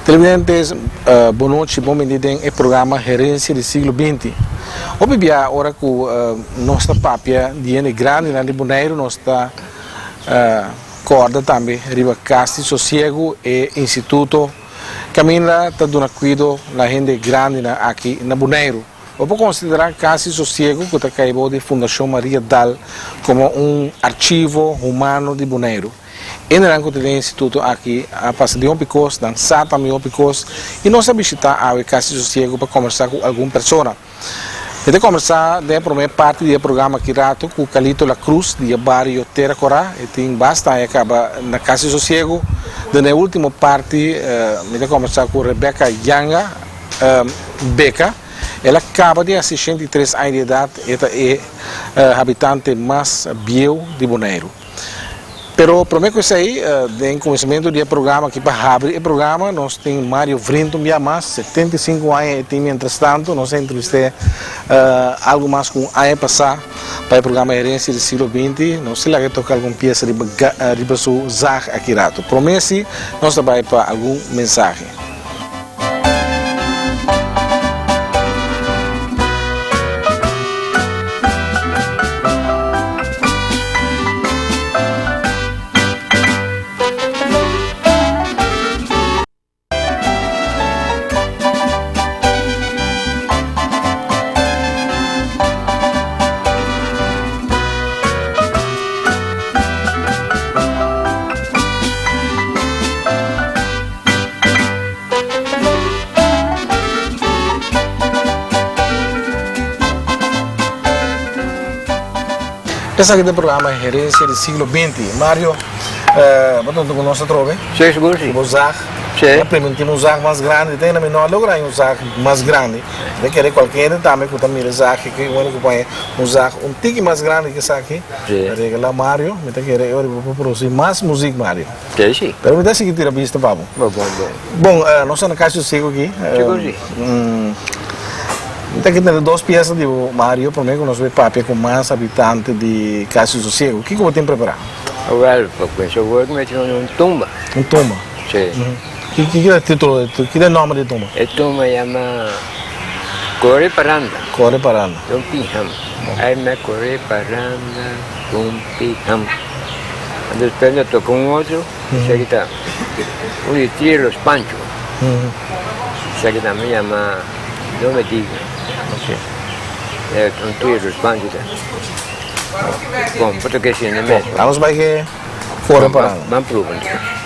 Televidentes, bon nochi, bon bini den e programa Herencia di Siglo Binti. Hopi bia ora ku nos ta papia di hende grandinan di Boneiru nos ta kòrda tambe riba Kas di Sosiegu, e instituto kaminda ta duna kuido na hende grandinan aki na Boneiru. Bo por konsiderá Kas di Sosiegu ku ta kai bou di Fundashon Maria Dal komo un archivo humano di Boneiru. Hendenan ku ta den e instituto aki a pasa den hopi kos, nan sa tambe hopi kos i nos a bishitá awe Kas di Sosiegu pa kòmbersá ku algun persona. Mi ta kòmbersá den e promé parti di e programa aki rato ku Calito La Cruz di e bario Tera Korá. E tin basta aña kaba na Kas di Sosiegu. Den e último parti mi ta kòmbersá ku Rebecca Yanga Beka. El a kaba di hasi 83 aña di edat, e ta e habitante mas bieu di Boneiru. Pero promé ku esei, den kuminsamentu di e programa aki pa habri e programa, nos tin Mario Vriend un bia mas, 75 aña e tin mientrastantu, nos a entrevist'é algu mas ku un aña pasá pa e programa Herencia di Siglo Binti, nos tin laga e toka algun piesa riba riba su zag aki rato. Promé si nos ta bai pa algun mensahe. Esaki ta e programa Herencia di Siglo Binti. Mario, bo ta hunto ku nos atrobe? Sí, sigur sí. Ku bo zag? Sí. Mi a priminti un zag mas grandi, te ainda mi no a logra haña un zag mas grandi. Mi ta kere kualke hende tambe ku ta mira e zag aki, wende ku por haña un zag un tiki mas grandi ku esaki, Sí. regala Mario. Mi ta kere e ora bo por produci mas muzik, Mario. Sí, sí. Pero mi ta sigui tira bista pa bo. Bon, bon, bon. Bon, nos ta na Cas Sosiego aki. Sigur si. Mi ta kita dos pieza di bo, Mario, prome ku nos bai papia ku mas habitante di Cas Sosiego. Kiko bo tin prepará? Wel, pa kuminsá word mi tin un tumba. Un tumba? Sí. Kiko ta e titulo, kiko ta e nomber di e tumba? E tumba yama Kore Paranda. Kore Paranda. Don Piham. Ai me kore paranda, don Piham. Despues nos toca un otro, esaki ta un di Trio Los Pancho. Esaki tambe yama No Me Diga. Un Trio Los Pancho ta. Bon, bo toca esei na mes. Vamos bai ke Kore Paranda. Ban prueba entonces.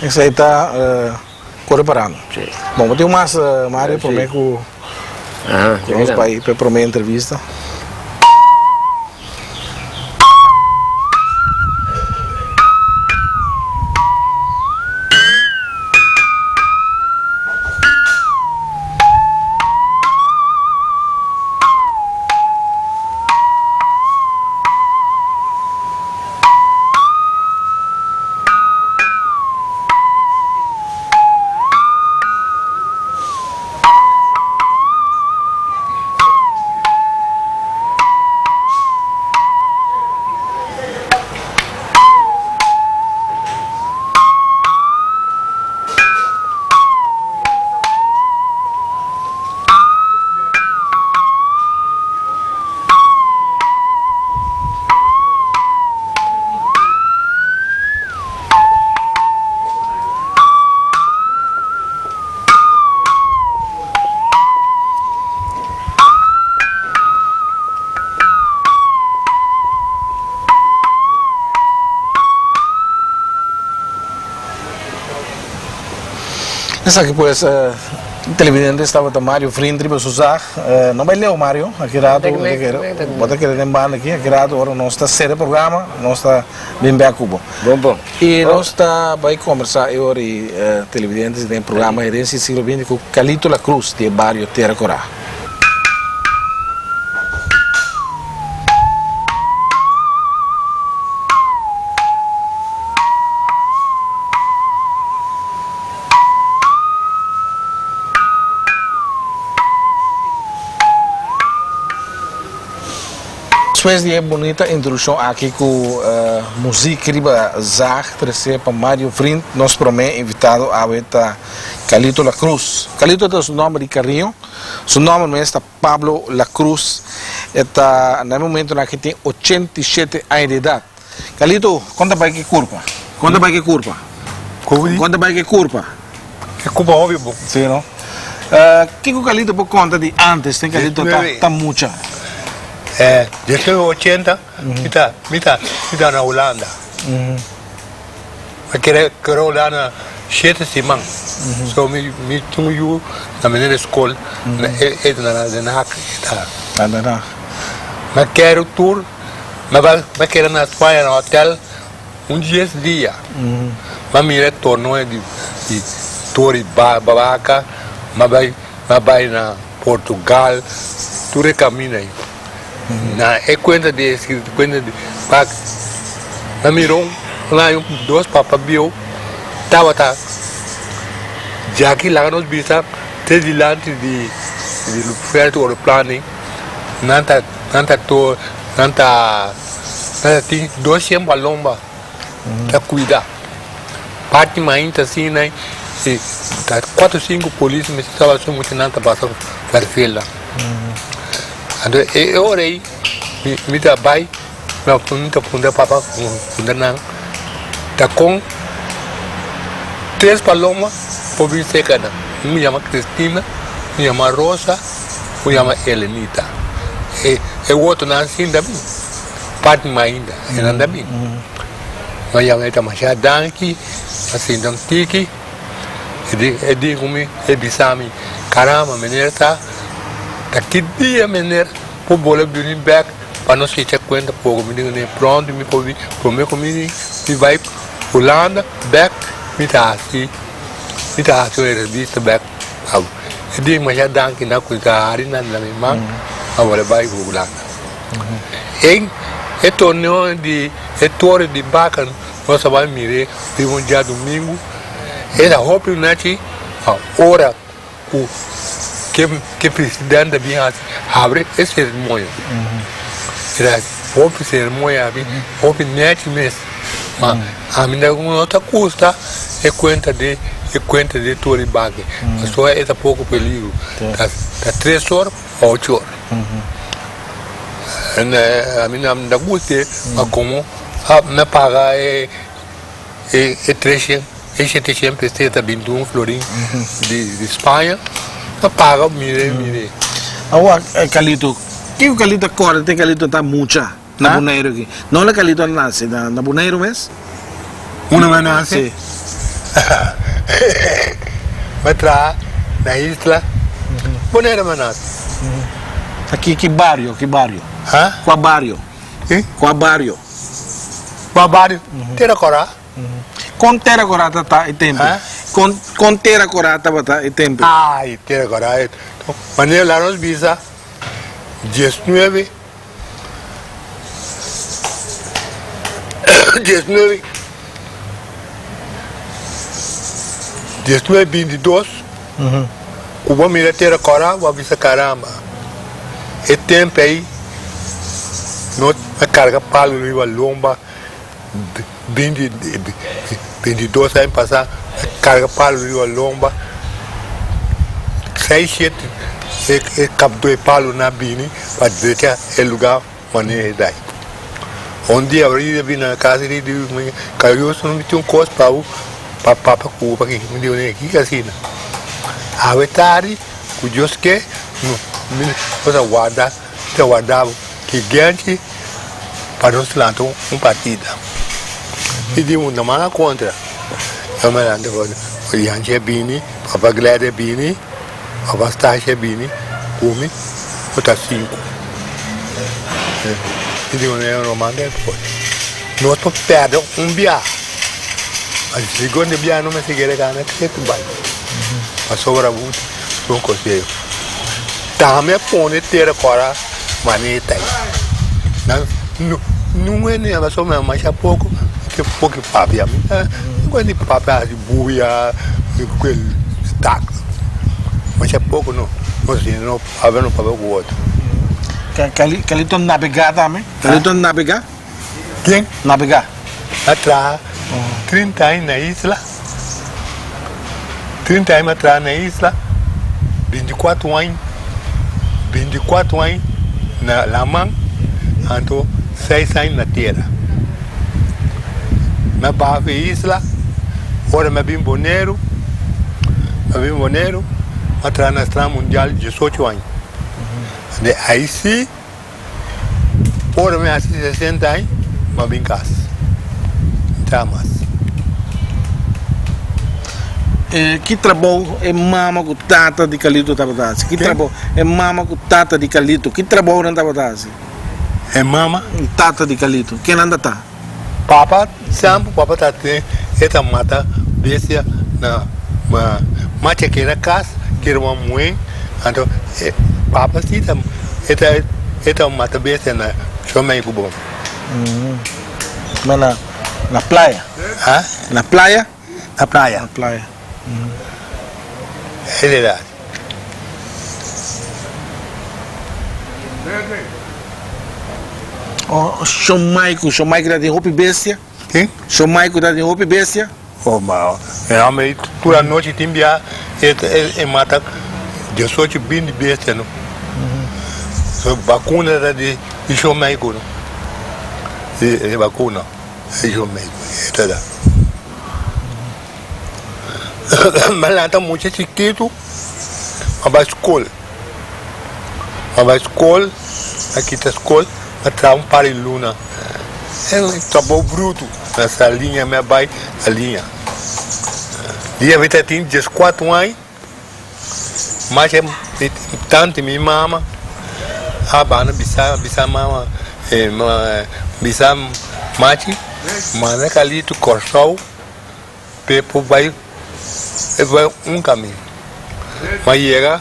Esei ta kore parando. Sí. Bon, bo tin un mas, Mario, prome ku nos bai pa e prome entrevista. Esaki pues televidentes tabata Mario Vriend riba su zag. No bai leu Mario, aki rato bo ta kere den banda aki, aki rato ora nos ta sera e programa nos ta bin bek ku bo. Bon bon. I nos ta bai kombersá e ora i televidentes den e programa Herencia Siglo Binti ku Calito La Cruz di e bario Tera Corá. Despues di e bunita introduccion aki cu muziek riba zaag trece pa Mario Vriend, nos prome invitado awe ta Calito La Cruz. Calito ta su nomber di cariño, su nomber mes ta Pablo La Cruz. E ta na e momentonan aki tin 87 aña di edad. Calito, kon ta bai ki kurpa? Kon ta bai ki kurpa? Kon ta bai ki kurpa? E kurpa hopi bon. Si no? Kiko Calito por konta di antes ten Calito ta mucha? Desde ochenta mi ta mi ta mi ta na Hulanda. Mi kere kere Hulanda shete siman. So mi mi tin un yu na manera skol e ta na Den Haag e ta. Na Den Haag. Mi kere tur. Mi a mi a keda na Spaña na hotel un dies dia. Mi a mira e torneo di di Tori Baca, mi a bai mi a bai na Portugal, tur e camino ei. Na e cuenta di e cuenta di Baca, mi a mira un un aña dos papa bieu tabata djaki laga nos bisa te dilanti di di Luferto Oroplan ei, nan ta. Nan ta to, nan ta, nan ta tin 200 palomba ta cuida. Parti mainta asina y ta cuatro cinco polis mester tabata su mucha nan ta pasa vervela. Anto e ora ey mi mi ta bay mi ta puntra papa puntra nan ta con tres paloma por bin cerca nan. Un yama Cristina, un yama Rosa. Ku yama Elenita. E e wotonan sin ta bin. Parti mainda e nan ta bin. Mi a yama e ta masha danki, a sinta un tiki. E di e di ku mi, e bisa mi, Caramba meneer ta ta ki dia meneer por bola bini bek pa nos echa kuenta poko. Mi di kuné pronto mi por bin, prome ku mi mi bai Hulanda bek mi ta hasi mi ta hasi un revista bek. E di masha danki na ku ta hari na mi man a wòrdu bai Hulanda. E e torneo di e tore di baka nos a bai mir'é riba un djadumingu. E ta hopi nochi ma ora ku ke presidente bin hasi habri e seremonia. E ta hopi seremonia abi, hopi nechi mes. Ma ami no ta gusta e kuenta di e kuenta di tur baki pasobra e ta poko peligro ta tres or o ocho or ami no ta gusta ma komo mi paga e e treshen e sheteshen peseta binti un florin di Spaña mi paga mire mire. Awor Calito kiko Calito a kòrda te Calito ta mucha? Na Boneiru aki. No na Calito a nace, na na Boneiru mes. Unda mi a nace? Si. Mi a traha na isla Boneiru mi a nace. Na ki ki bario, ki bario? Ha? Kua bario? Ki? Kua bario? Kua bario? Tera Kora. Kon Tera Kora ta ta e tempu? Ha? Kon kon Tera Kora tabata e tempu? Ai, Tera Kora e manera la nos bisa 19. 19 19 22 ku bo mira tera kòrá bo a bisa karamba e tempu ei no a karga palu riba lomba 20 22 aña pasá a karga palu riba lomba seis shete e kapdó e palunan a bini pa drecha e lugá manera e dai. Un dia Abril a bini na kas i di mi, Karioso mi tin un kos pa bo pa papia ku bo paki. Mi di e kiko asina? Awe tardi ku Dios ke mi nos a warda mi ta warda bo ki genchi pa nos lanta un partida. I di un nan a kontra. Yanchi a bini, papa Glady a bini, papa Stashi a bini ku mi, bo ta sinku. Mi di un Roman den for. Nos por pèrdè un biaha, ma segundo biaha no mester kere gana ketu bai. Pasobra bo un konseho. Tambe a pone tera kòrá manera ei. Nan no e neba pasobra masha poko ke poki papia. Mi ta di papia hasi buya ku e tak. Masha poko no. Nos no papia no papia ku otro. Kalito nabegá tambe? Kalito nabegá? Ken? Nabegá. A traha 30 aña na isla. 30 aña a traha na isla. 24 aña, 24 aña na laman, anto 6 aña na tera. Mi a baha for e isla, ora mi a bin Boneiru, mi a bin Boneiru, mi a traha na Strand Mundial 18 aña. De ahí sí. Ora mi hasi sesenta aña, mi a bin kas. Mi traha mas. Ki trabou e mama ku tata di Kalito tabata hasi? Ki trabou e mama ku tata di Kalito, ki trabou nan tabata hasi? E mama? I tata di Kalito, ken nan ta ta? Papa semper papa ta tin e ta mata bestia na macha keda kas keda un muhé anto papa si ta e ta e ta mata bestia na shomei ku bo. Ma na na playa? Ha? Na playa? Na playa. Na playa. E verdad. Oh, shomai ku shomai ku ta tin hopi bestia? Ken? Shomai ku ta tin hopi bestia? Oh, ma e homber ei tur anochi tin bia e e mata diesocho binti bestia no. So bakuna ta di di shomai ku no. E bakuna di shomai ku e ta da. Ma lanta mucha chikitu a bai skol. A bai skol, a kita skol, a traha un par di luna. E trabou brutu. Na Saliña mi a bai Saliña. Dia mi ta tin dieskuatro aña, masha tantu mi mama a banda bisa bisa mama bisa machi manda Carlito Kòrsou. P'e por bai e bai un kamin. Ma yega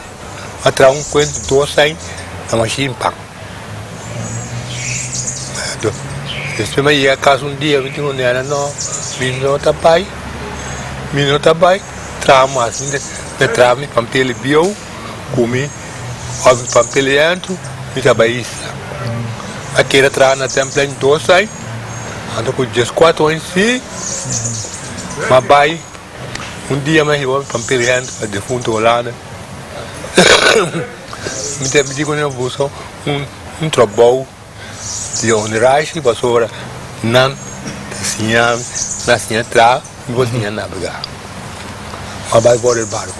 a traha un kuent dos aña na mashin pan. Despues mi a yega kas un dia mi tin un nena no mi no ta bai mi no ta bai traha mas mi traha mi pampel bieu ku mi òf mi pampel entru mi ta bai isla. A keda traha na Templijn dos aña anto ku dieskuatro aña si. Ma bai un dia mi a hiba pa Pirgent pa defunto Holanda. Mi ta di ku nan buska un trabou di honrashi pasobra nan ta siña mi, nan a siña traha, mi por siña nabegá. Mi a bai for e barku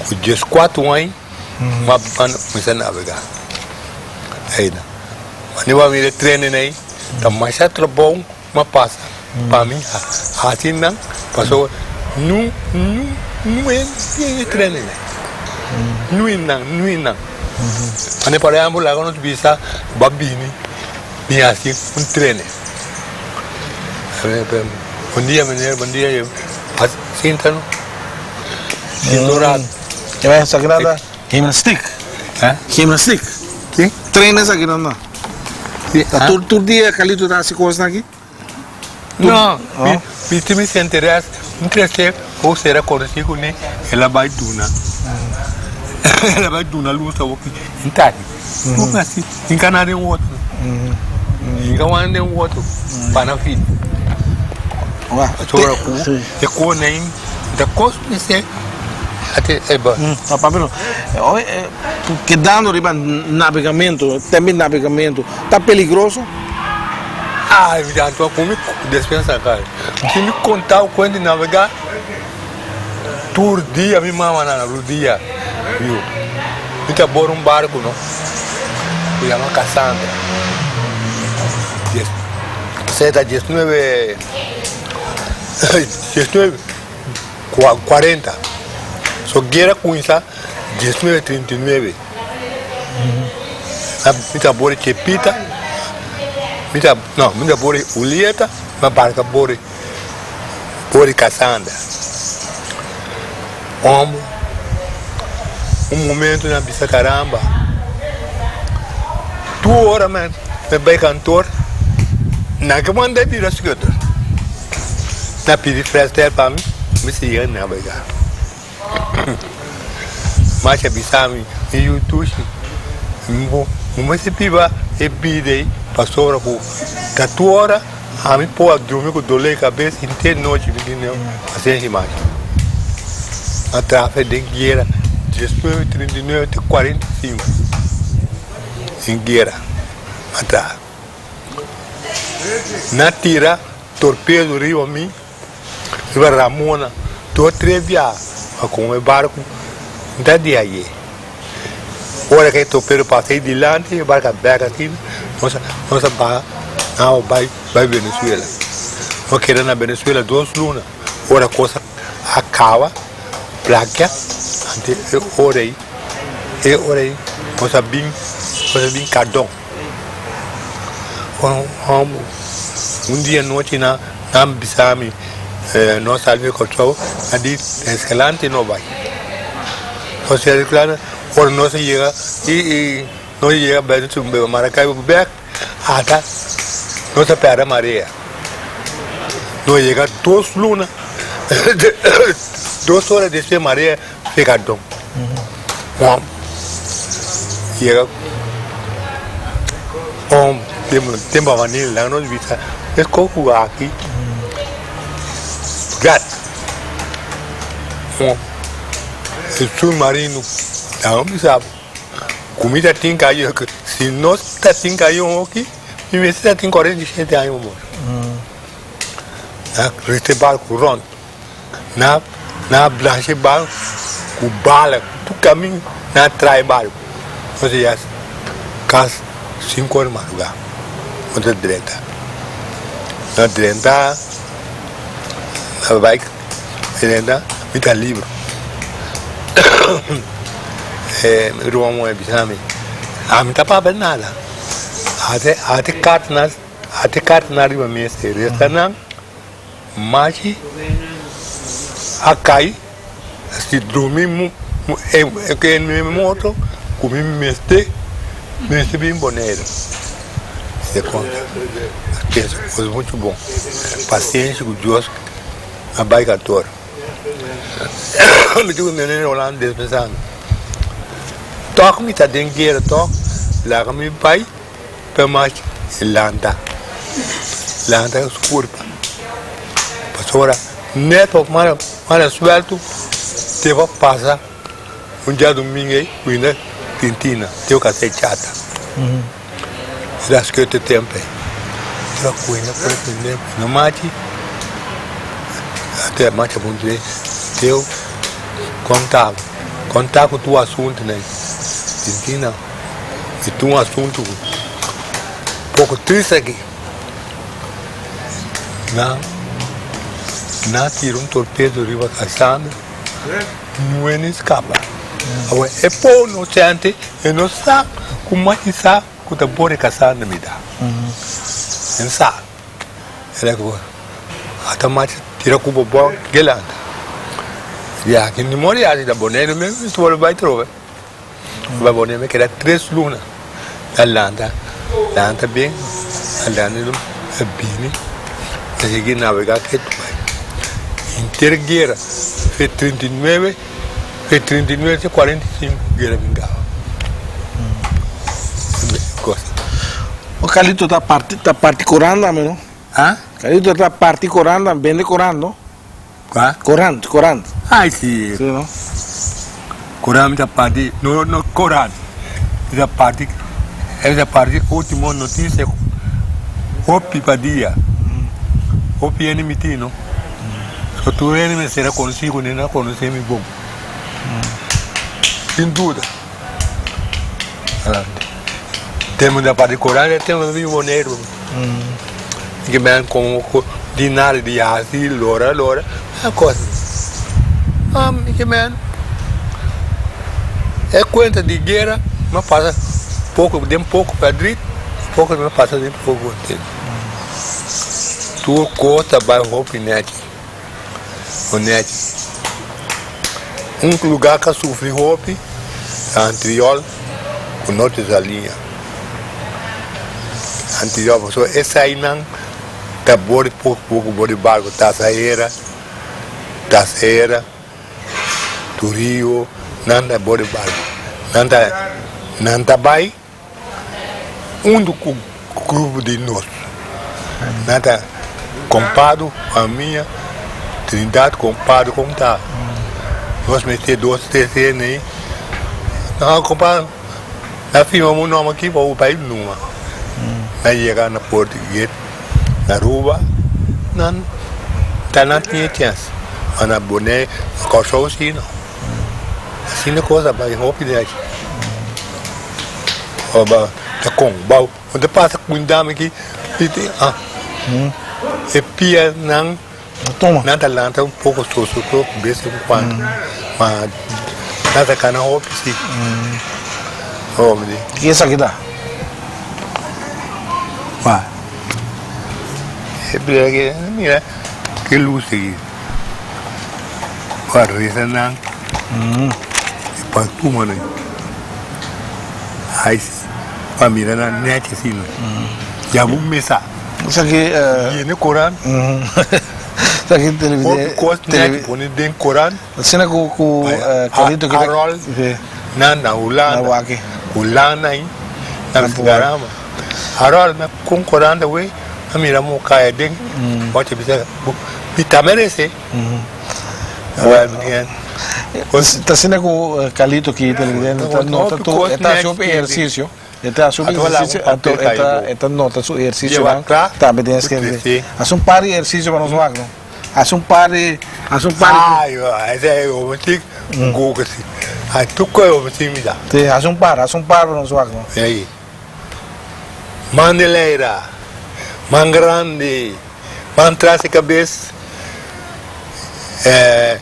ku dieskuatro aña mi a kuminsá nabegá. Mane bo a mira e treinen ei ta masha trabou. Ma pasa pa mi haci nan pasobra nu nu nu e e trene nan nu e nan nu e nan ane por ehempel laga nos bisa bo a bini bin haci un trene bon dia meneer bon dia sinta no sinta un rato. Esaki nan ta gimnastiek gimnastiek trene esaki nan ta. Ta tur tur dia Carlito ta hasi kosnan aki? No, mi mi tin mi interes, interese por sera konosí kuné, el a bai duna, el a bai duna lus awor ki intaki. Tur hasi, hinka nan den otro, hinka wan den otro pa nan fidi. Pasobra ku e konen ta kos mester. Papa pero kedando riba nabegamento, tempo di nabegamento, ta peligroso? Ay, mi tanto ku mi despensa kai. Si mi konta un kuent di nabegá, tur dia mi mama na rudia riu. Mi ta bor un barku no, ku yama Cassandra. Seta diesnuebe, diesnuebe. 40. So guera cuminsa 1939. Mi ta bori Chepita, mi ta, no, mi ta bori Julieta, mi a barca bori, bori Casandra. Hombre, un momento mi a bisa caramba, tur ora mi bai kantoor, nan ke manda bira schutter. Na pidi frestel pa mi, mi siga nabega. Masha bisa mi, mi yu Tushi, bo mester biba e bida ei pasobra ku ta tur ora ami por a drumi ku dolor di kabes henter nochi mi tin pasenshi masha. A traha den guera diesnuebe, 39 te 45 den guera a traha. Na tira torpedo riba mi, riba Ramona, dos tres biaha, ma como e barco no ta di aye. Ora cu e torpedo pasa ayi dilanti, e barco a bek asina, nos a nos a baha nan a bay bay Venezuela. Nos a keda na Venezuela dos luna, ora cos a caba, plakia, anto e ora ayi, e ora ayi nos a bin, nos a bin Cardon. Un dia nochi nan bisa mi nos sali di Kòrsou nan di Escalante no bai. Nos yega Escalante ora nos a yega i nos a yega Maracaibo bèk ata nos a pèrdè marea. Nos yega dos luna dos ora despues marea fika don. Yega om tempo a manera laga nos bisa es ko ku aki gat e submarino laga nos bisa ku mi ta tin kayo si nos ta tin kayo hoki mi mester ta tin 47 aña amor na riste barco rond. Na na blanche barco ku bala ku tur kamin na trae barco nos a yega kas sinku ora di madruga nos a drenta nos drenta na bai drenta mi ta libro e mi ruman muhe bisa mi ami ta papia nada ate ate kartnan ate kartnan riba mesa e resta nan. Machi a kai si drumi e moto ku mi mester mester bin Boneiru. Se konta pensa kos muchu bon pasenshi ku Dios a bai kantor. Mi tin ku mene holandes pensando tok mi ta den guera tok laga mi bai. Ta machi e lanta, lanta su kurpa. Pasobra net of mara mara sueltu te pa pasa un djadumingu ei ku inda tintina te ka sai chata. E ta skirto tempu ei. Te pa kuina kuina kuina kuina machi te machi a puntra te konta konta ku tur asuntunan tintina. E tin un asuntu poko triste aki. Nan nan a tira un torpedo riba Cassandra, no e ni skapa. Awor e pobo inosente e no sa kuma i sa ku ta bori Cassandra mi da. E no sa. E la ku ata machi tira ku bo bo gelanta. Ya ki ni mori asi ta Boneiru mes mi ta bai trobe. Ba Boneiru mi keda tres luna na lanta, lanta bien, a lanta a bini, a sigui nabega ketu bai. Henter guera, fe 39, fe 39 te 45 guera bin kaba. Cosa. O Carlito ta parti ta parti koran tambe no? Ha? Carlito ta parti koran tambe, bende koran no? Kua? Korant, korant. Ai si. Si no? Koran mi ta parti, no no koran, mi ta parti, mi ta parti ultimo notisia hopi pa dia, hopi hende mi tin no, so tur hende mester a konosí ku nan a konosé mi bon, sin duda. Tempo mi ta parti koran e tempo mi ta biba Boneiru. Ke men kon di nada di hasi lora lora e kos. Ah, mi ke men e kuenta di guera mi a pasa poko den poko verdriet, poko mi a pasa den poko kontentu. Tur kos ta bai hopi nèchi, o nèchi. Un lugá ka sufri hopi ta Antriol ku Norte Saliña. Antriol pasobra eseinan ta bori poko poko bori barku Tasahera. Tasera, Turio, nan ta borde barku. Nan ta nan ta bai huntu ku grupo di nos. Nan ta kompado famia Trinidad kompado kon ta. Nos mester dos tres hende ei. Nan a kompa nan firma bo nòmber aki pa bo bai numa. Nan yega na Portugues. Na Aruba nan ta nan tin e chèns, ma na Bonaire, na Kòrsou si no. Asina kos a bai hopi di aki. Ora ta kon bou, bo ta pasa ku un dama aki, ah, e pia nan nan ta lanta un poko soso so bes en kuando, ma nan ta kana hopi si. Ki esaki ta? Wak. E bira ke mira ke lus aki. Wak resa nan. E pa tuma nan. Ai pa mira nan nèchi asina. Ya bo mesa. Esaki Yene koran. Esaki televidente. Hopi kos nèchi pone den koran. Asina ku ku Carlito ki ta Harold na na Hulanda. Na waki. Hulanda ain na Garama. Harold na kon koranta we a mira mo kaya den ocha bisa mi ta merece. Well mi tin Ta asina ku Carlito ki televidente ta nota tur e ta hasi hopi ehersisio. E ta hasi hopi ehersisio anto e ta e ta nota su ehersisionan tambe den eskribí. Hasi un par di ehersisio pa nos wak no. Hasi un par di, hasi un par di. Ay, ese e hopi chik, gogo si. Ay, tur koe hopi chik mi ta. Si, hasi un par, hasi un par pa nos wak no. Ey. Man di leira, man grandi, man tras di kabes, eh,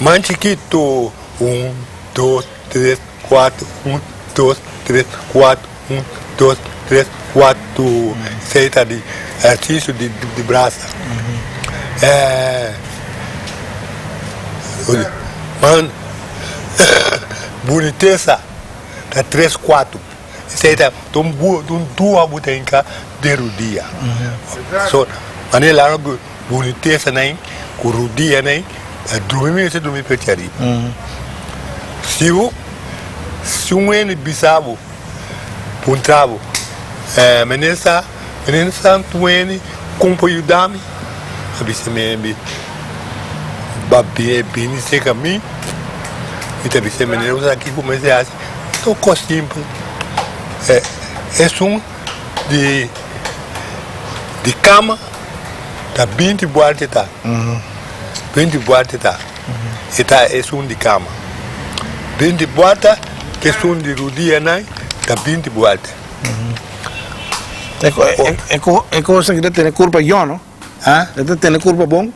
man chikitu, un, dos, tres, kuater, un, dos, tres, kuater, un, dos, tres, kuater. Esei ta di ehersisio di di brasa. Man bunitesa ta tres kuater. Esei ta un un dua bo ta hinka den rudia. So manera laga bunitesa nan ku rudia nan ta drumi mi mester drumi pechi ariba. Si bo si un hende bisa bo puntra bo meneer sa meneer sa un hende kon por yuda mi a bisa mi hende ba bini serka mi mi ta bisa meneer bo sa kiko mester hasi ta un kos simpel esun di di kama ta binti bualta ta binti bualta ta e ta esun di kama binti bualta esun di rudia nan ta binti bualta. E kos aki ta tene kurpa yon no? E ta tene kurpa bon?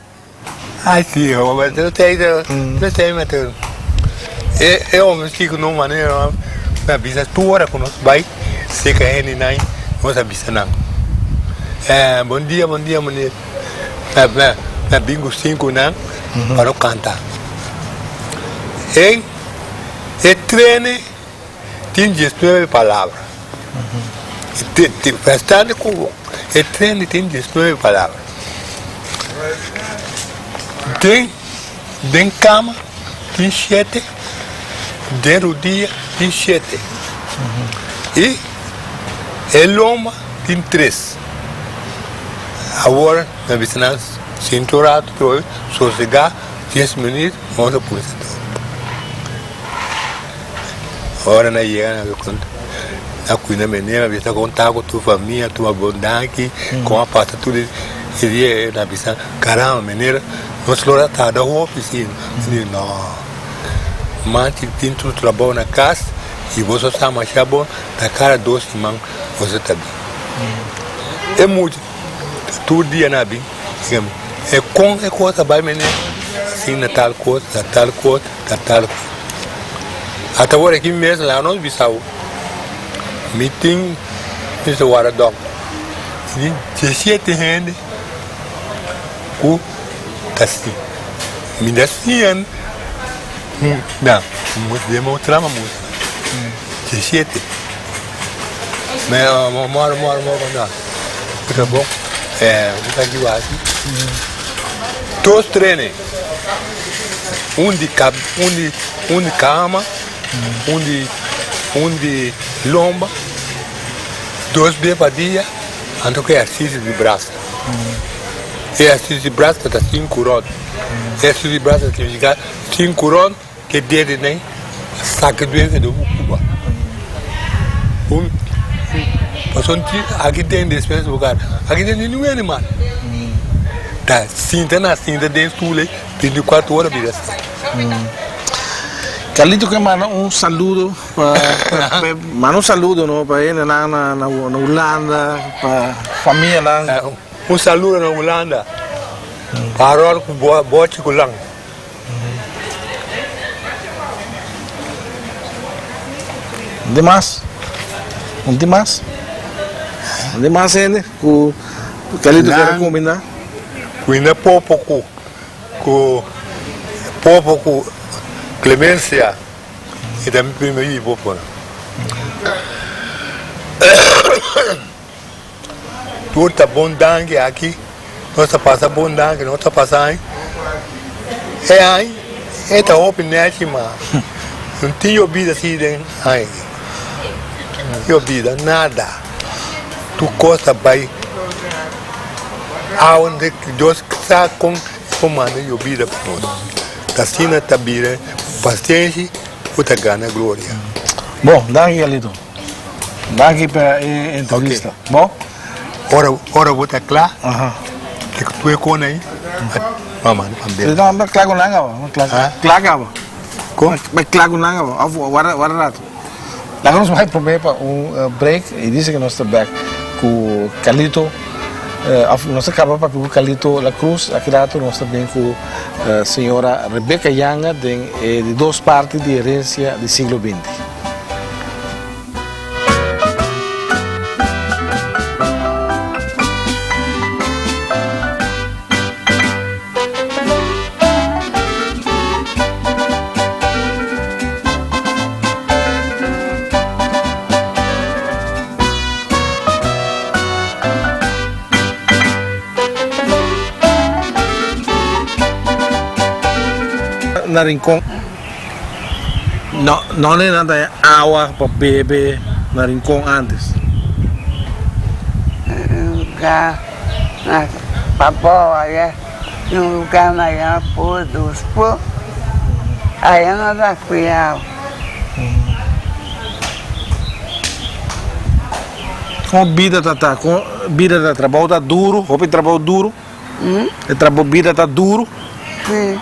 Ai si, homber, no tei, no tei mete. E e homber si ku no manera na bisa tur ora ku nos bai seka hende nan nos a bisa nan. Eh, bon dia, bon dia, meneer. Na na na bin ku sinku nan pa no kanta. E e trene tin diesnuebe palabra. E te prestando ku bo, e trene tin diesnuebe palabra. Den den kama tin shete, den rudia tin shete. I e lomba tin tres. Awor mi a bisa nan sinta un rato trobe, sosegá dies minüt, nos a kuminsá trobe. Ora nan yega nan a konta nan kuida manera nan bisa kon ta ku tur famia tur bon danki kon a pasa tur e dia nan bisa caramba manera nos lo a tarda hopi si nan di no manchi tin tur trabou na kas i boso sa masha bon na kada dos siman boso ta bin e mucha tur dia nan a bin e kon e kos a bai manera. Aki na tal kos, na tal kos, na tal kos. Ata awor aki mes laga nos bisa bo, mi tin mester wara dòkter. Mi tin diesisiete hende ku ta si. Mi ta siña nan, den mi trama mucha, diesisiete. Moro, moro, moro, no. Ta bon. Bo ta kiba hasi? Dos trene. Un di kab, un di, un di kama, un di, un di lomba. Dos bes pa dia, anto ku ehersisio di brasa. Ehersisio di brasa ta sinku rònt. Ehersisio di brasa significa sinku rònt. Ke dede nen saka duensa di un Cuba. Un pasobra ti aki den despensa bo kara aki den ningun animal ta sinta na sinta den stoel ei 24 ora bira sek. Carlito ke manda un saludo pa manda un saludo no pa hendenan na na Hulanda pa famianan. Un saludo na Hulanda pa Harold ku Bochi ku Lan. Demas, un demas, un demas hende ku Carlito quiere combiná. Cuina popo ku ku popo ku Clemencia e ta mi prima yu popo nan. Tur ta bon danki aki, nos ta pasa bon danki, nos ta pasa aña. E aña e ta hopi nechi ma no tin yobida si den aña aki. Yobida nada, tur kos ta bai awa Dios sa kon e por manda yobida pa nos. Ta asina ta bira pasenshi ku ta gana gloria. Bon, danki Carlito. Danki pa e entrevista. Ok. Bo? Ora, ora bo ta kla, ke ku e kona ei, ba manda pa bel. No, ba kla ku nan kaba. Ba kla, Ha? kla kaba. Kon? Ba kla ku nan kaba. Of warda, warda rato. Laga nos bai prome pa un break y dice que nos ta back ku Carlito, of nos ta kaba papia ku Carlito La Cruz. Aki rato nos ta bin ku señora Rebecca Yanga den e di dos parti di Herencia di Siglo Binti. Na Rincon. No, no ne nan ta awa pa bebe na Rincon antes. Lugar na Pabao aya, un lugar na yama Pô dos Pô, aya nos a cuiao. Con bida ta ta? Con bida ta? Trabou ta duro? Hopi trabou duro? E trabou bida ta duro? Sí.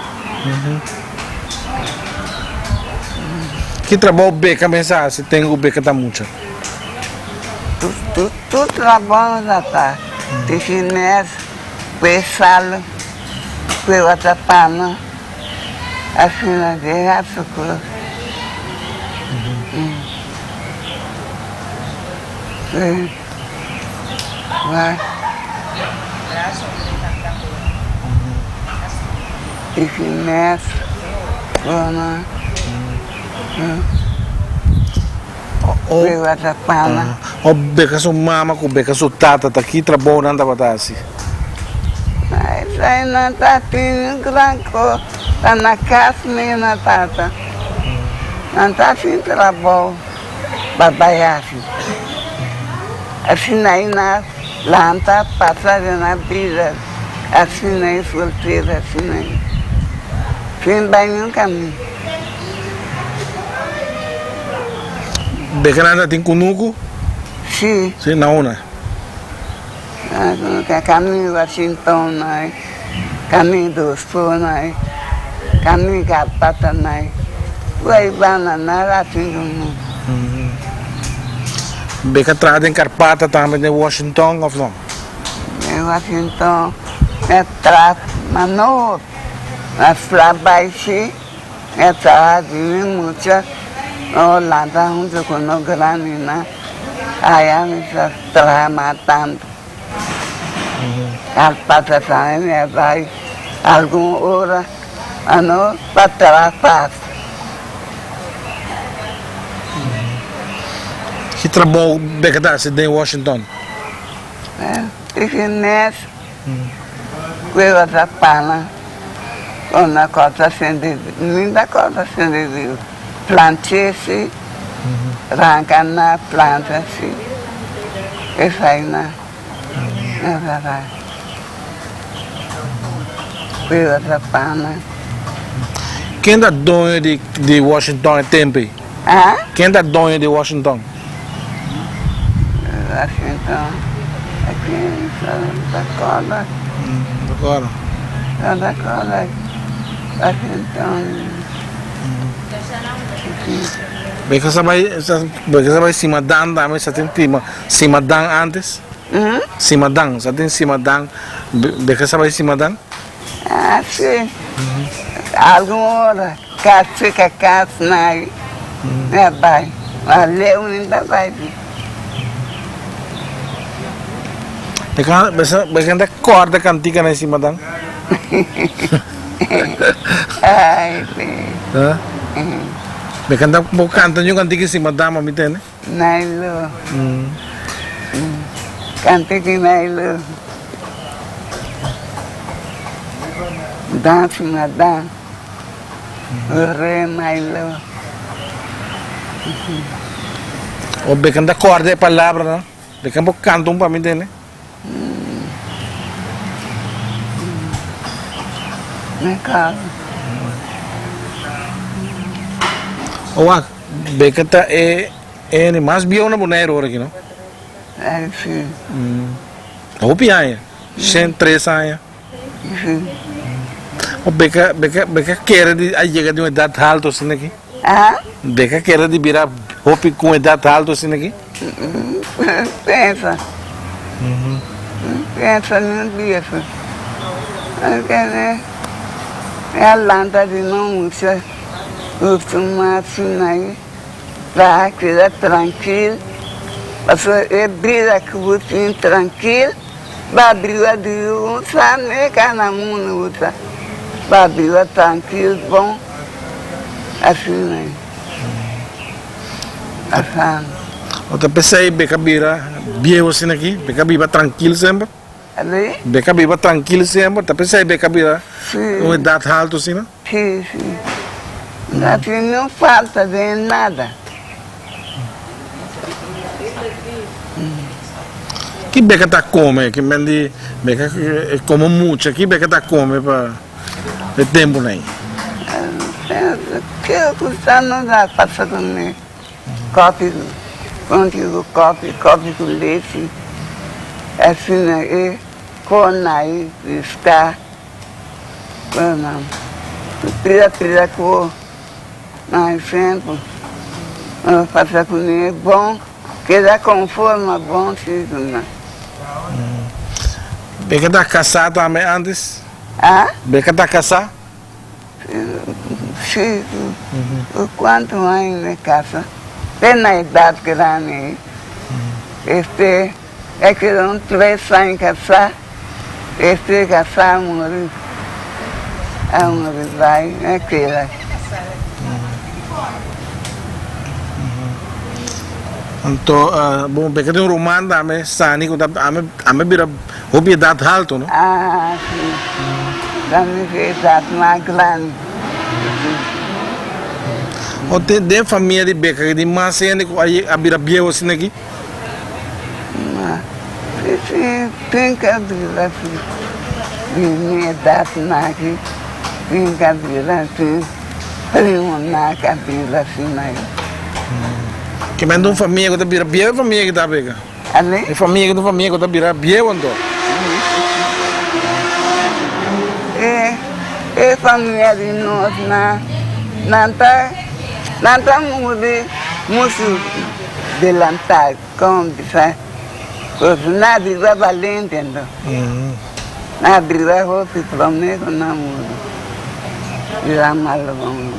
Ki trabou beka mester hasi ten ku beka ta mucha? Tur trabou nos a ta. Di chines, kue sal, kue watapana, asina di hasi kos. Sí. O beka su mama ku beka su tata ta ki trabou nan tabata hasi? Babaiafi. Asina ei na lanta pasa den nan bida, asina ei soltero, asina ei. Sin bai niun kamin. Beke nan ta tin kunuku? Si. Si, na una? Na kunuku, kamin Washington nan, kamin Dosto nan, kamin Karpata nan, tur ei banda nan a tin kunuku. Beka traha den Karpata tambe den Washington of no? Den Washington mi a traha ma no hopi. A fla bai si, mi a traha di mi mucha, no lanta huntu ku no grandinan, aya mi ta traha mas tantu. Al pasa tambe mi a bai algun ora, ma no pa traha fásil. Ki trabou Becca ta hasi den Washington? Tin mes Cueva ta pana con na corta sende mi ta corta sende di planche si ranca na planta si esai na na ta ta cueva ta pana. Ken ta doño di di Washington e tempo ei? Ah? Ken ta doño di Washington? Washington, aki ta corda. Ta corda. Ta corda Washington. Beka sa bai, beka sa bai Simadan tambe, sa tin tima Simadan antes? Simadan, sa tin Simadan, beka sa bai Simadan? Ah, si. Algun ora. Kas fika kas na na bai ma leu nin ta bai di. Bo kanta korda kantika na esima dan? Ai si. Bo kanta bo kanta un kantika esima dan pa mi tende? Nailu. Kantika nailu. Dan sima dan. O bekan ta korda e palabranan. Bekan por kanta un pa mi tende. O wak, bekan ta e hende mas bieu na Boneiru ora aki no? Hopi aña, 103 aña. O beka beka beka kere di a yega di un edat haltu asina aki? Ah? Beka kere di bira hopi ku un edat haltu asina aki? Pensa. Pensa niun dia su. Mi a lanta di no mucha kustumá asina ei. Pa keda trankil. Pasobra e bida ku bo tin trankil. Ba biba di un sa neka na mundu bu ta ba biba trankil bon asina ei pasando. Bo ta pesei beka bira bieu asina aki? Beka biba trankil semper? Ali? Beka biba trankil semper? Ta pesei beka bira un edat haltu asina? Si, si. No tin niun falta den nada. Ki beka ta kome? Ki men di beka komo mucha, ki beka ta kome pa e tempunan ei? Ke ku sa no ta pasa ku mi. Kofi, konchi ku kofi, kofi ku lechi. Asina e kona ei sta. Pida pida ku mas tempu pasa ku mi bon keda konforme bon si. Beka ta kasá tambe antes? Ah? Beka ta kasá? Si, ku kuantu aña mi kasa? Te na edat grandi este e keda un tres aña kasá. Este casá a muri, a muri bai na keda. Anto bo beka tin un ruman tambe Sani ku ta ame bira hopi edat haltu no? Ah si, Sani su edat mas grandi. O tin den famia di beka tin mas hende ku a bira bieu asina aki? Ma si tin ka bira si di mi edat naki tin ka bira si primo na ka bira si mai. Ke men ta un famia ku ta bira bieu e famia ki ta beka? Ale? E famia ki ta un famia ku ta bira bieu anto? E e famia di nos na nan ta nan ta muri muchu. Delantá kon bisa pues na biba balente anto. Na biba hopi promé ku nan muri. Bira malo bon.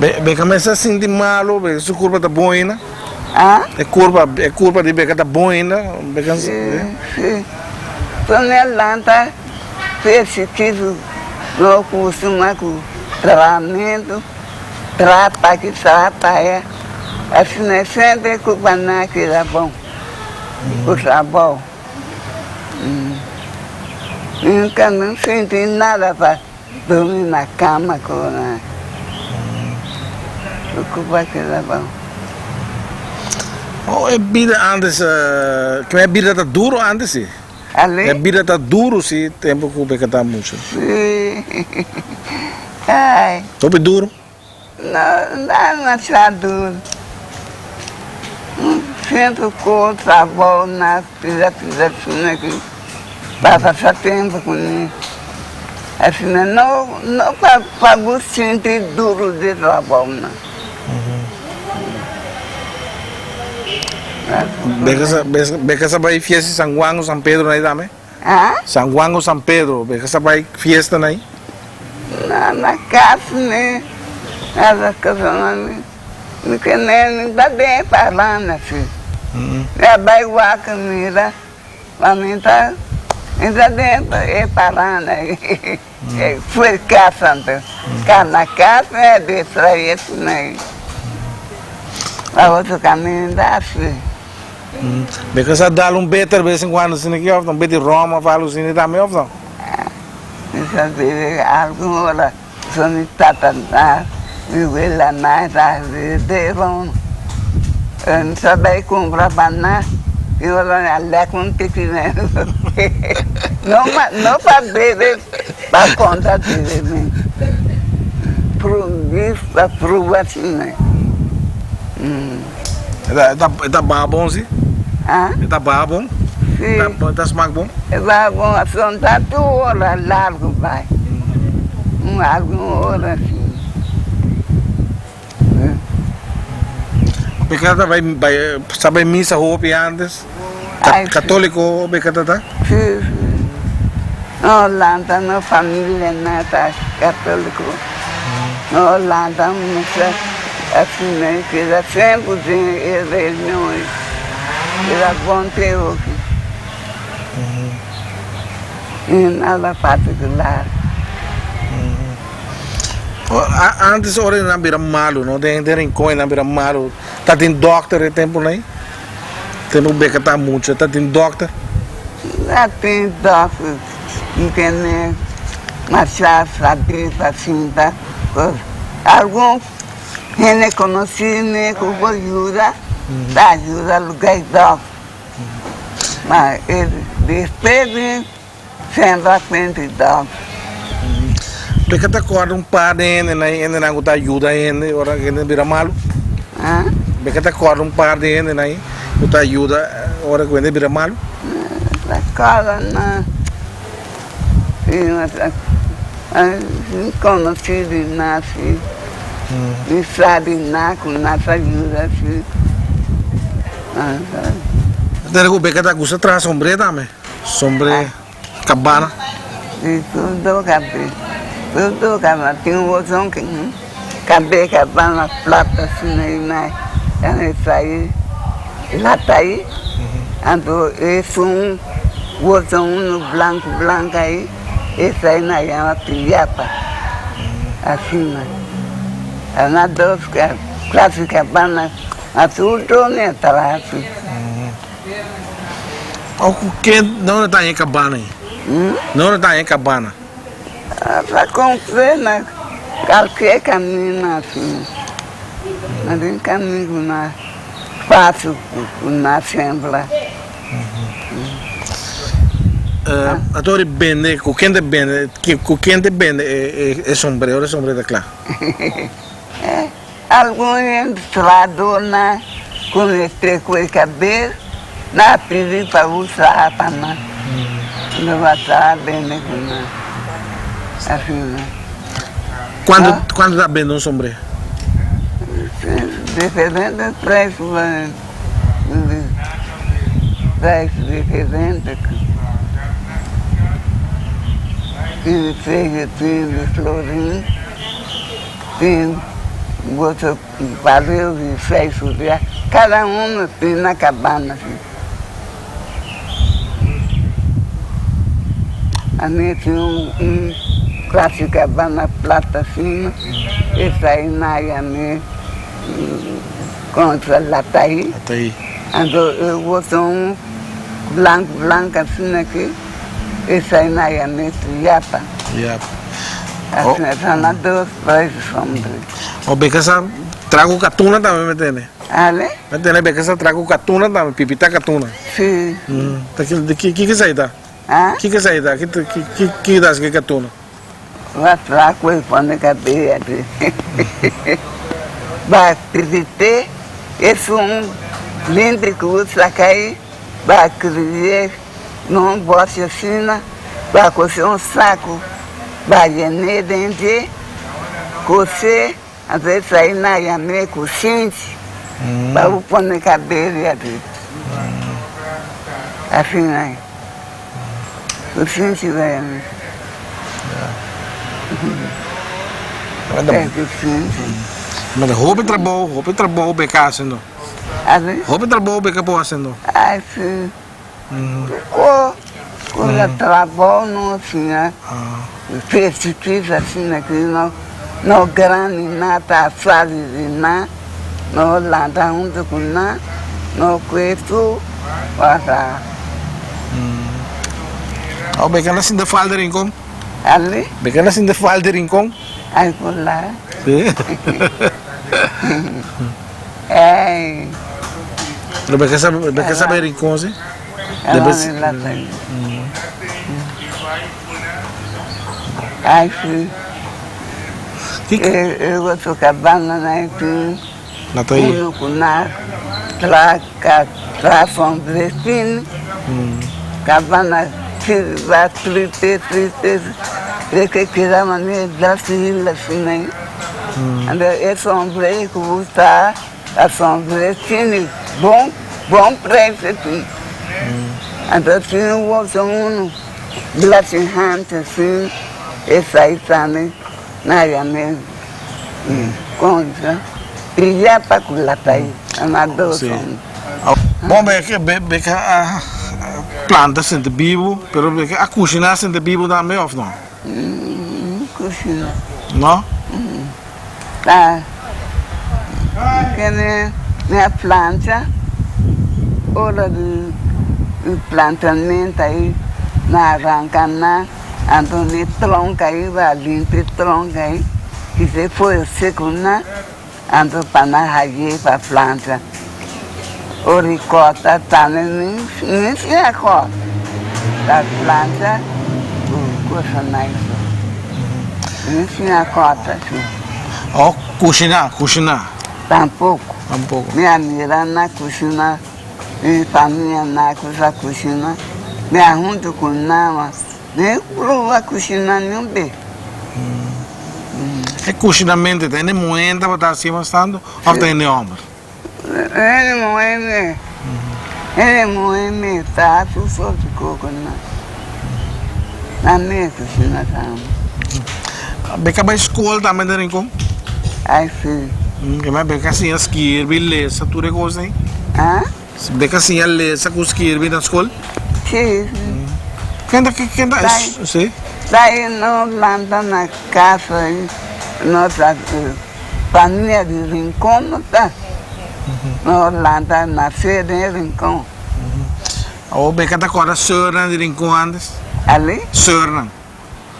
Beka mester sinti malo, beka su kurpa ta bon ainda. Ah? E kurpa, e kurpa di beka ta bon ainda. Beka Si, si. Prome lanta persistido no kustuma ku trabamentu, trapa aki, trapa aya. Asina semper kurpa nan a keda bon ku trabou. Nunka no sinti nada pa durmi na kama ku nan. Kurpa keda bon. Oh, e bida antes, e bida ta duro antes si. Ale? E bida ta duro si, tempo ku beka ta mucha. Si. Ai. Hopi duro? No, no masha duro. Sinto ku trabou na pida pida asina ki pa pasa tempo ku mi. Asina no no pa pa bo sinti duro di trabou no. Beka sa bai fiesta di San Juan o San Pedro na ei tambe? Ha? San Juan o San Pedro, beka sa bai fiesta na ei? Na na cas mi, na la casa na mi, mi ke ne mi ta den parana si. Mi a bai wak mira, ma mi ta mi ta den e parana ei. Fue cas anto, ka na cas mi a distrae esnan ei. Pa otro caminda si. Bo sa dal un beter bes en cuando asina aki of no? Un bit di rom of algo asina tambe of no? Mi sa bebe algun ora so mi tata na mi wela na ta bebe rom. Mi sa bay cumpra pa nan y ora mi a lek un tiki no no pa bebe pa conta bebe mi pa pruba asina. E ta baha bon si? Ha? E ta baha bon? Si. E ta smak bon? E baha bon, ason ta tur ora largu bai. Un algun ora si. Beka ta bai bai sa bai misa hopi antes? Ai si. Katoliko beka ta ta? Si si. No lanta no familia na ta katoliko. No lanta misa. Asina e keda semper den e reunion ei. Era bon te hopi. I nada partikular. Antes ora e nan bira malu no, den den Rincon e nan bira malu, ta tin dokter e temponan ei? Tempo beka ta mucha, ta tin dokter? Ta tin dokter, mi tene masha sabi pa sinta. Algun hende konosí mi ku por yuda, ta yuda luga e dòkter. Ma e despues di sembra frente dòkter. Bo ka ta kòrda un par di hende na e hendenan ku ta yuda hende ora hende bira malu? Bo ka ta kòrda un par di hende na ku ta yuda ora ku hende bira malu? Ta kòrda nan. Konosí di nasi, mi sabi na ku nas a yuda si. Tene ku beka ta gusta traha sombré tambe, sombré kabana. Si tur kabe, tur kabana tin un otro kabe kabana plata asina i na e lata ei. Anto esun wotro unu blanku blanku ahi, esei nan yama piyapa, asina. Na dos klase kabana, ma tur done a traha asi. O ku ken nan a taña e kabana ei? Nan a taña e kabana? Pa konfé na kalke kaminda asina. Na den kaminda na. Fásil ku na sembra. Ato di bende, ku ken ta bende, ku ken ta bende e sombré ora e sombré ta kla? Algun hende trahadó na ku mester ku e kabes na pidi pa usa pa nan. No ba traha bende ku nan. Asina. Kuantu kuantu ta bende un sombré? Diferente preço, preço diferente. Tin feyo, tin florin, tin otro baril di seis rupiah, kada uno tin na kabana si. Ami tin un klase kabana plata asina, esei naya mi kontra lataí, anto e otro un blanku blanku asina aki. Esai na yam'é Yapa. Yapa. Asina ta na dos pais hombre. O beka sa trago katuna tambe mi tene. Ale? Mi tene beka sa trago katuna tambe, pipita katuna. Si. Ta ki ki ki esai ta? Ha? Ki ki esai ta? Ki ki ki ta haci katuna? Wa trago e pone kabia di. Ba pipite esun limpi ku saca ai ba kriye. No bòshe asina, ba kose un saku, ba yen'é den dje, kos'é, anto e sai na yam'é ku shinchi, pa bo pone kabel ariba. Asina ei, ku shinchi ba yam'é. E ku shinchi. Ma hopi trabou, hopi trabou beka hasiendo. Asi? Hopi trabou beka por hasiendo. Ai si. Ko ku na trabou no asina festikis asina ki no no grandi na ta sali di nan no lanta huntu ku nan no kue tur pasa. Oh beka na sinta falta rincon. Ali? Beka na sinta falta rincon. Ai por la. Si. Ei. Pero beka sa beka sa bay rincon si. Debes. Ai si. E otro cabana na ti. Na ta aí. Uno ku na tra ka tra sombretin. Cabana ti va trite trite. E ke keda mane dasi la sinai. Anto e sombre ku bo ta a sombre tini bon bon precio tin. Anto tin un otro unu blasihante asin esai tambe na yam'é kontra pilla pa ku latai na dos hombre. Bon be be ke a planta sinti bibu pero be ke a kushina sinti bibu tambe of no? Kushina. No? Ta kende mi a plancha ora di plantamento ayi na ranka nan anto mi tronk ayi ba limpia tronk ayi kise foyo seku nan anto pa nan haye pa plancha ora di kòta tambe mi siña kòta pa plancha ku kusa nice mi siña kòta si. Oh kushiná kushiná. Tampoko. Tampoko. Mi a mira na kushiná mi famia na kusa kushiná mi a huntu ku nan mi proba kushiná niun be. E kushinamento ta hende muhé tabata hasi mas tantu òf ta hende hòmber? Hende muhé mi, hende muhé mi ta hasi un sorti koko nan. Nan mi kushina tambe. Beka bai skol tambe ta Rincon? Ai si. Kema beka siña skirbi, lesa, tur e kos ei? Ah? Beka siña lesa ku skirbi na skol? Si. Ken ta ken ta si? Dai no lanta na casa ei no ta famia di Rincon no ta no lanta nace den Rincon. Awor beka ta corda seurnan di Rincon antes? Ali? Seurnan.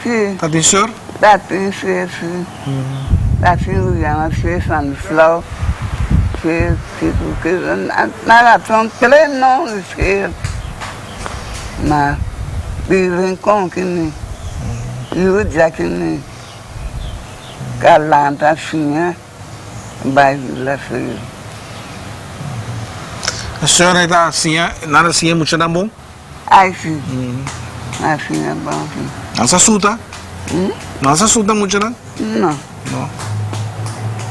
Si. Ta tin seur? Ta tin seur si. Ta tin ku yama seur Stanislao, seur kiko kiko nada son tres nombre seur. Ma di Rincon kini, Yuja kini ka lanta siña bai la seur. Seur ei ta siña, nan a siña muchanan bon? Ai si, nan a siña bon si. Nan sa suta? Nan sa suta muchanan? No. No.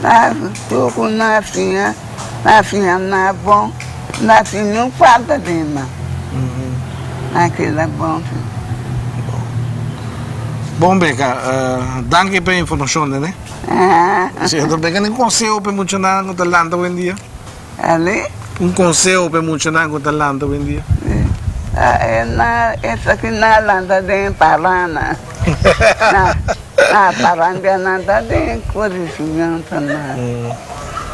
Nan tur ku nan a siña, nan a siña nan bon, nan a siña niun falta den nan. Nan a keda bon si. Bon. Bon Beka, danki pa e informashon nene. Si anto Beka tin konseho pa e muchanan ku ta lanta oyendia? Un konseho pa e muchanan ku ta lanta oyendia? Esaki nan a lanta den parana. Na paranda nan ta den korisimiento nan.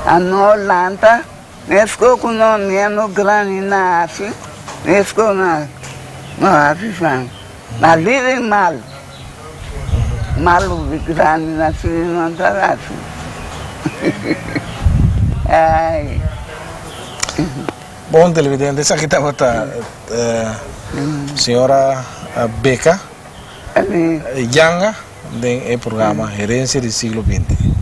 A no lanta. Meskos ku no miembro grandi na hasi, meskos na no hasi san. Na living mal, malu di grandi na sirbi no ta hasi. Ai. Bon televidente, esaki tabata señora Beka Yanga den e programa Herencia di Siglo Binti.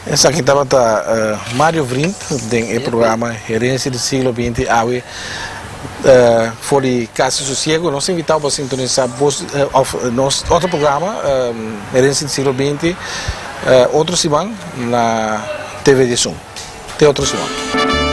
Esaki tabata Mario Vriend den e programa Herencia di Siglo Binti awe for di Casa Sosiego. Nos ta invitao pa sintonisa bos of nos otro programa Herencia di Siglo Binti otro siman na TV Diesun. Te otro siman.